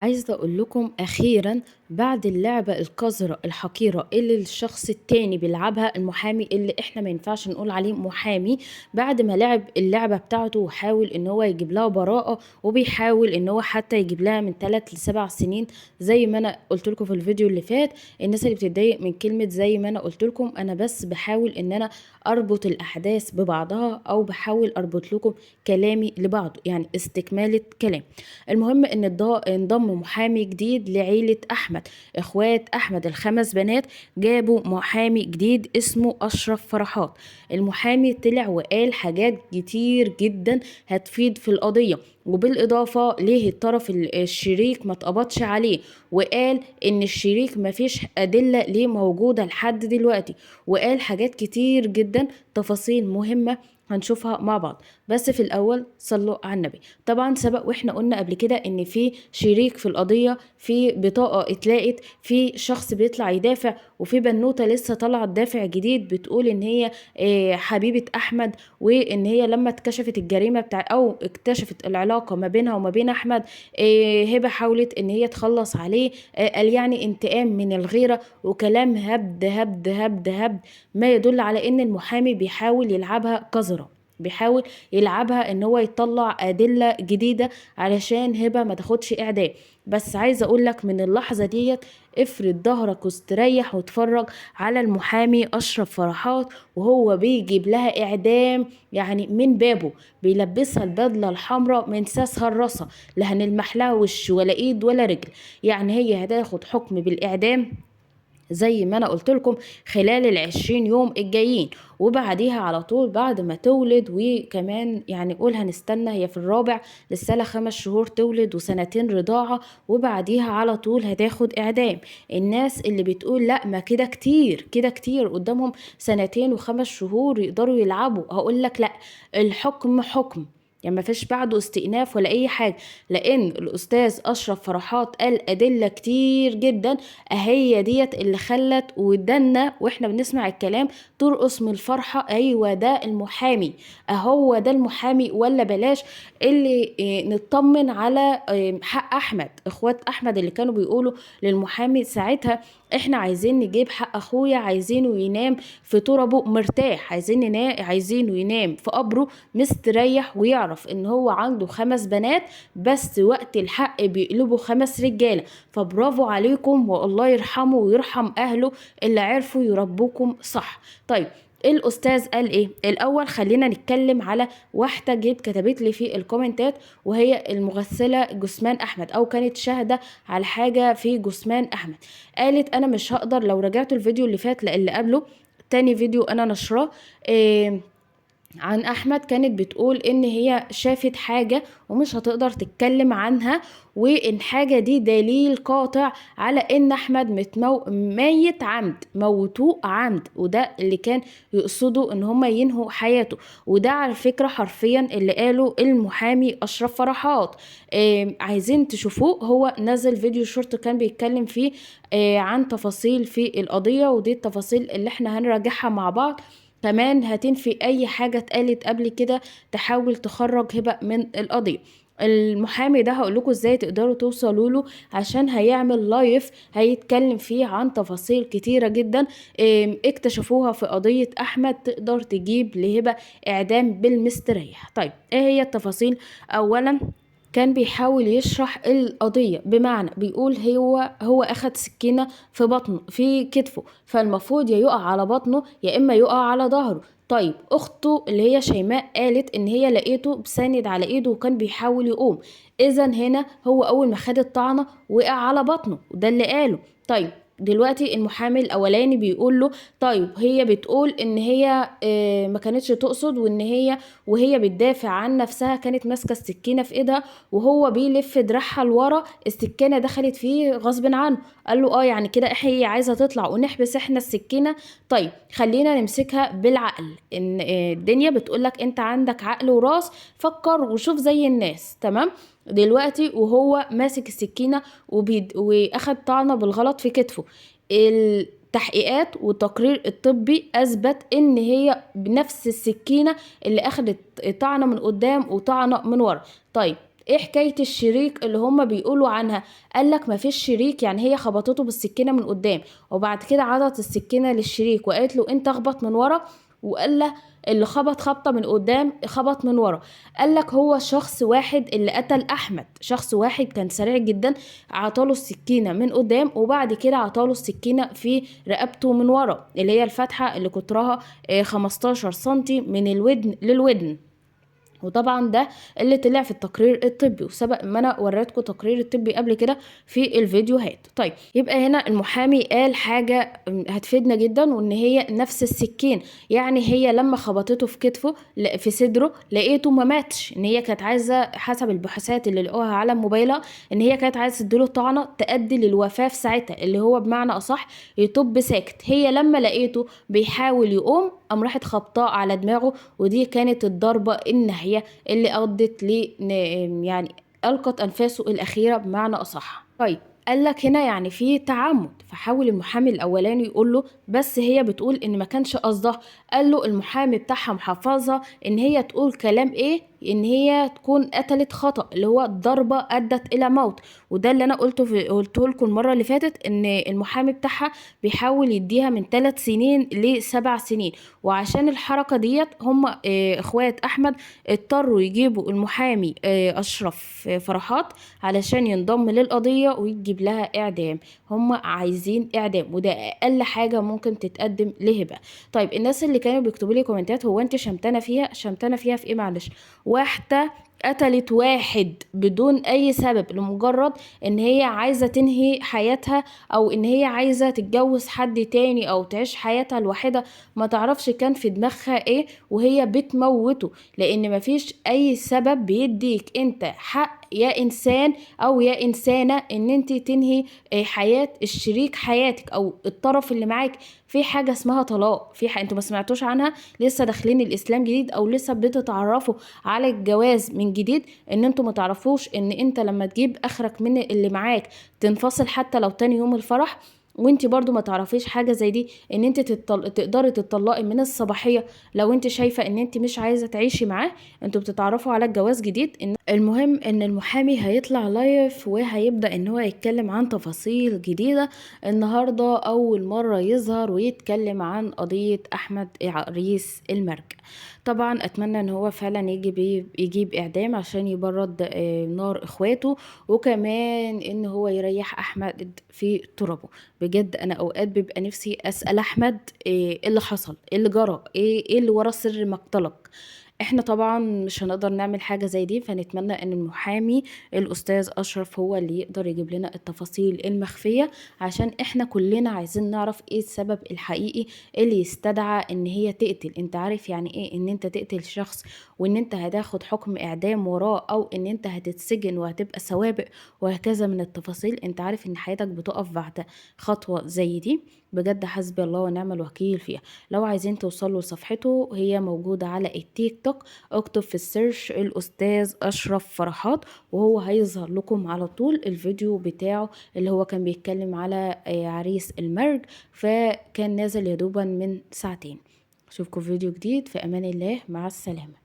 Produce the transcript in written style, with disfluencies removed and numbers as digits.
عايزة أقول لكم أخيرًا بعد اللعبة القذرة الحقيرة اللي الشخص التاني بيلعبها، المحامي اللي إحنا ما ينفعش نقول عليه محامي، بعد ما لعب اللعبة بتاعته وحاول إن هو يجيب لها براءة، وبيحاول إن هو حتى يجيب لها من 3 ل7 سنين زي ما أنا قلت لكم في الفيديو اللي فات. الناس اللي بتتضايق من كلمة زي ما أنا قلت لكم، أنا بس بحاول إن أنا أربط الأحداث ببعضها، أو بحاول أربط لكم كلامي لبعضه، يعني استكمالة كلام. المهم إن انضم محامي جديد لعيلة أحمد، إخوات أحمد الخمس بنات جابوا محامي جديد اسمه أشرف فرحات. المحامي طلع وقال حاجات كتير جدا هتفيد في القضية، وبالإضافة ليه الطرف الشريك ما اتقبضش عليه، وقال إن الشريك ما فيش أدلة ليه موجودة لحد دلوقتي، وقال حاجات كتير جدا تفاصيل مهمة هنشوفها مع بعض. بس في الأول صلوا على النبي. طبعا سبق واحنا قلنا قبل كده إن في شريك في القضية، في بطاقة اتلاقت، في شخص بيطلع يدافع، وفي بنوتة لسه طالعة تدافع جديد بتقول إن هي حبيبة أحمد، وإن هي لما اكتشفت الجريمة بتاع أو اكتشفت العلاقة ما بينها وما بين أحمد، هبة حاولت إن هي تخلص عليه، قال يعني انتقام من الغيرة، وكلام هبد هبد هبد هبد، ما يدل على إن المحامي بيحاول يلعبها قذرة، بيحاول يلعبها ان هو يطلع ادلة جديدة علشان هبه ما تاخدش اعدام. بس عايزه اقول لك من اللحظة ديت افرد ظهرك واستريح واتفرج على المحامي اشرف فرحات وهو بيجيب لها اعدام، يعني من بابه بيلبسها البدلة الحمراء من ساسها الراسه، لا هنلمح لها وش ولا ايد ولا رجل، يعني هي هتاخد حكم بالاعدام زي ما انا قلت لكم خلال 20 يوم الجايين، وبعديها على طول بعد ما تولد، وكمان يعني قول هنستنى هي في الرابع لسه لها 5 شهور تولد وسنتين رضاعة، وبعديها على طول هتاخد اعدام. الناس اللي بتقول لا ما كده كتير، كده كتير قدامهم سنتين و5 شهور يقدروا يلعبوا، هقول لك لا، الحكم حكم، يعني ما فيش بعده استئناف ولا اي حاجة، لان الاستاذ اشرف فرحات قال ادلة كتير جدا اهي ديت اللي خلت ودنا واحنا بنسمع الكلام ترقص من الفرحة. ايوه ده المحامي، اهو ده المحامي ولا بلاش، اللي نطمن على حق احمد. اخوات احمد اللي كانوا بيقولوا للمحامي ساعتها احنا عايزين نجيب حق اخويا، عايزينه ينام في تربه مرتاح، عايزينه ينام في قبره مستريح، ويعرف ان هو عنده 5 بنات بس وقت الحق بيقلبوا 5 رجاله. فبرافو عليكم، والله يرحمه ويرحم اهله اللي عرفوا يربوكم صح. طيب الاستاذ قال ايه؟ الاول خلينا نتكلم على واحدة جيت كتبت لي في الكومنتات، وهي المغسلة جثمان احمد، او كانت شاهده على حاجة في جثمان احمد. قالت انا مش هقدر، لو رجعتوا الفيديو اللي فات اللي قبله تاني فيديو انا نشراه عن احمد، كانت بتقول ان هي شافت حاجة ومش هتقدر تتكلم عنها، وان حاجة دي دليل قاطع على ان احمد ميت عمد، موتوه عمد، وده اللي كان يقصده ان هما ينهوا حياته. وده على فكرة حرفيا اللي قاله المحامي اشرف فرحات. عايزين تشوفوه، هو نزل فيديو شورت كان بيتكلم فيه عن تفاصيل في القضية، ودي التفاصيل اللي احنا هنراجعها مع بعض. كمان هتنفي اي حاجة اتقالت قبل كده تحاول تخرج هبة من القضية. المحامي ده هقول لكم ازاي تقدروا توصلوا له، عشان هيعمل لايف هيتكلم فيه عن تفاصيل كتيرة جدا اكتشفوها في قضية احمد، تقدر تجيب لهبة اعدام بالمستريح. طيب ايه هي التفاصيل؟ اولا كان بيحاول يشرح القضية، بمعنى بيقول هو أخد سكينة في بطنه في كتفه، فالمفروض يا يقع على بطنه يا إما يقع على ظهره. طيب أخته اللي هي شيماء قالت إن هي لقيته بساند على إيده وكان بيحاول يقوم، إذا هنا هو أول ما خد الطعنة وقع على بطنه، وده اللي قاله. طيب دلوقتي المحامي الاولاني بيقول له طيب هي بتقول ان هي ما كانتش تقصد، وان هي وهي بتدافع عن نفسها كانت ماسكه السكينة في ايدها، وهو بيلف دراعها لورا السكينة دخلت فيه غصب عنه. قال له يعني كده هي عايزه تطلع ونحبس احنا السكينة. طيب خلينا نمسكها بالعقل، ان الدنيا بتقولك انت عندك عقل وراس، فكر وشوف زي الناس. تمام. دلوقتي وهو ماسك السكينة واخد طعنة بالغلط في كتفه، التحقيقات والتقرير الطبي اثبت ان هي بنفس السكينة اللي اخدت طعنة من قدام وطعنة من ورا. طيب ايه حكاية الشريك اللي هما بيقولوا عنها؟ قال لك مفيش شريك، يعني هي خبطته بالسكينة من قدام وبعد كده عضت السكينة للشريك وقالت له انت اخبط من ورا، وقال له اللي خبط خبطة من قدام خبط من ورا. قال لك هو شخص واحد اللي قتل احمد، شخص واحد كان سريع جدا، عطاله السكينة من قدام وبعد كده عطاله السكينة في رقبته من ورا، اللي هي الفتحة اللي قطرها 15 سنتي من الودن للودن. وطبعا ده اللي طلع في التقرير الطبي، وسبق ما انا وريتكم تقرير الطبي قبل كده في الفيديوهات. طيب يبقى هنا المحامي قال حاجة هتفيدنا جدا، وان هي نفس السكين، يعني هي لما خبطته في كتفه في صدره لقيته ما ماتش، ان هي كانت عايزة حسب البحوثات اللي لقوها على موبايلها ان هي كانت عايزة تديله طعنة تؤدي للوفاة في ساعتها، اللي هو بمعنى اصح يطب ساكت. هي لما لقيته بيحاول يقوم قام راحت خبطاه على دماغه، ودي كانت الضربة النهائية اللي أدت ل يعني ألقت أنفاسه الأخيرة بمعنى أصح. طيب قال لك هنا يعني في تعمد، فحاول المحامي الأولاني يقول له بس هي بتقول إن ما كانش قصدها. قال له المحامي بتاعها محافظها إن هي تقول كلام إيه، إن هي تكون قتلت خطأ، اللي هو ضربة أدت إلى موت. وده اللي أنا قلته لكم المرة اللي فاتت، إن المحامي بتاعها بيحاول يديها من 3 سنين ل7 سنين، وعشان الحركة ديت هم إخوات أحمد اضطروا يجيبوا المحامي أشرف فرحات علشان ينضم للقضية ويجيب لها إعدام. هم عايزين إعدام، وده أقل حاجة ممكن تتقدم لهبة. طيب الناس اللي كانوا بيكتبوا لي كومنتات هو أنت شمتانة فيها؟ شمتانة فيها في إيه؟ معلش، واحدة قتلت واحد بدون اي سبب، لمجرد ان هي عايزة تنهي حياتها، او ان هي عايزة تتجوز حد تاني، او تعيش حياتها لوحدها، ما تعرفش كان في دماغها ايه وهي بتموته. لان مفيش اي سبب بيديك انت حق يا انسان او يا انسانة ان انت تنهي حياة الشريك حياتك او الطرف اللي معاك. في حاجة اسمها طلاق، في حاجة انتوا ما سمعتوش عنها، لسه داخلين الاسلام جديد او لسه بتتعرفوا على الجواز من جديد، ان انتوا ما تعرفوش ان انت لما تجيب اخرك من اللي معاك تنفصل حتى لو تاني يوم الفرح. وانت برضو ما تعرفيش حاجة زي دي، ان انت تقدري تتطلقي من الصباحية لو انت شايفة ان انت مش عايزة تعيشي معاه. انتوا بتتعرفوا على الجواز جديد. المهم ان المحامي هيطلع live وهيبدأ ان هو يتكلم عن تفاصيل جديدة. النهاردة اول مرة يظهر ويتكلم عن قضية احمد عريس المرج. طبعا اتمنى ان هو فعلا يجيب اعدام عشان يبرد نار اخواته، وكمان ان هو يريح احمد في ترابه. بجد انا اوقات بيبقى نفسي اسال احمد ايه اللي حصل، ايه اللي جرى، ايه اللي ورا سر مقتلك. احنا طبعا مش هنقدر نعمل حاجة زي دي، فنتمنى ان المحامي الاستاذ اشرف هو اللي يقدر يجيب لنا التفاصيل المخفية، عشان احنا كلنا عايزين نعرف ايه السبب الحقيقي اللي يستدعى ان هي تقتل. انت عارف يعني ايه ان انت تقتل شخص وان انت هتاخد حكم اعدام وراه، او ان انت هتتسجن وهتبقى سوابق وهكذا من التفاصيل. انت عارف ان حياتك بتقف بعد خطوة زي دي. بجد حسبي الله ونعم الوكيل فيها. لو عايزين توصلوا لصفحته هي موجودة على التيك توك، اكتب في ال search الأستاذ أشرف فرحات وهو هيظهر لكم على طول الفيديو بتاعه اللي هو كان بيتكلم على عريس المرج، فكان نازل يدوبا من ساعتين. اشوفكم في فيديو جديد، في امان الله، مع السلامة.